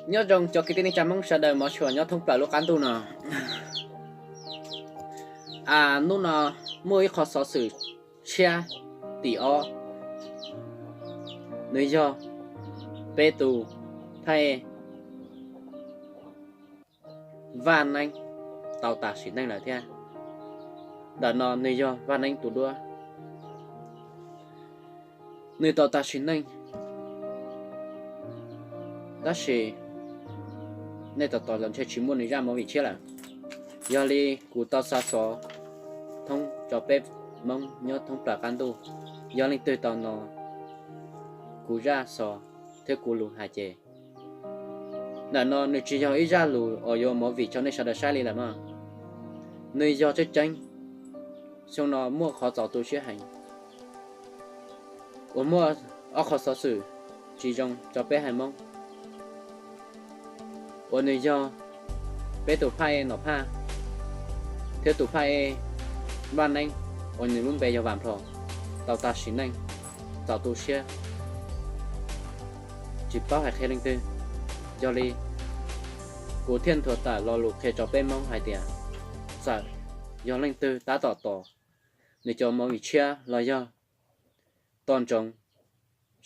Nyob zoo cov kwv tij neej tsa Hmoob sawv daws mov sua nyob thoob plaws lub qab ntuj no. Hnub no muaj ib qho xov xwm tshiab tim ob, nws yog peb tus phaej Vaj Neeb tau tas sim neej lawm thiab. Ntawm no nws yog Vaj Neeb tus duab, nws tau tas sim neej. Tab sis nej tos tos los ntshe tsis muaj nws zaj movie tshiab lawm. Yog li kuv tau xa xov thoob rau peb Hmoob nyob thoob plaws qab ntuj, yog leej twg tau hnov kuv zaj xov thiab kuv lus hais ces ntawm no nws tsis yog ib zaj lus uas yuav movie rau nej sawv daws saib li lawm mog. Nws yog tseeb tseeb, xyoo no muaj qhov txaus tu siab heev uas muaj ob qho xov xwm tsis zoo rau peb haiv Hmoob, uas nws yog peb tus phaej Nom Phaj thiab tus phaej Vaj Neeb uas nws lub npe yog Vam Nplho tau tas sim neej txaus tu siab, tsis paub hais qhia leej twg. Yog li kuv thiaj nthuav tawm lo lus qhia rau peb Hmoob hais tias txawm yog leej twg tab tom tos nws cov movie tshiab los yog tos ntsoov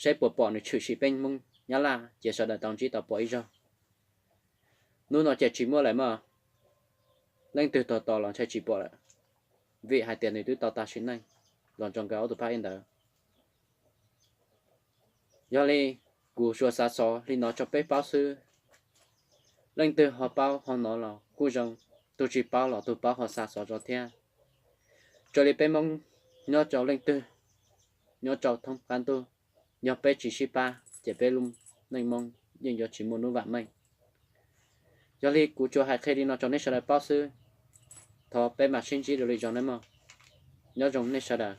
saib puas pom nws tshwm sim peb Hmoob Nyab Laj ces sawv daws tau ntsib tau pom ib zaug. Hnub no ces tsis muaj lawm mog. Leej twg tos tos los ntshe tsis pom lawm, vim hais tias nws twb tau tas sim neej los nrog nkawd ob tug phaej ntawd. Yog li kuv tsuas xa xov li no rau peb paub xwb. Leej twg ho paub ho hnov los kuj zoo, tus tsis paub los tus paub ho xa xov rau thiab. Raws li peb Hmoob nyob rau leej twg nyob rau thoob qab ntuj, yog peb tsis sib pab ces peb lub neej Hmoob yeej yuav tsis muaj hnub vam meej. Yog li kuv tsuas hais qhia li no rau nej sawv daws paub xwb. Thov peb mam sib ntsib dua lwm zaus nawb mog. Nyob zoo nej sawv daws.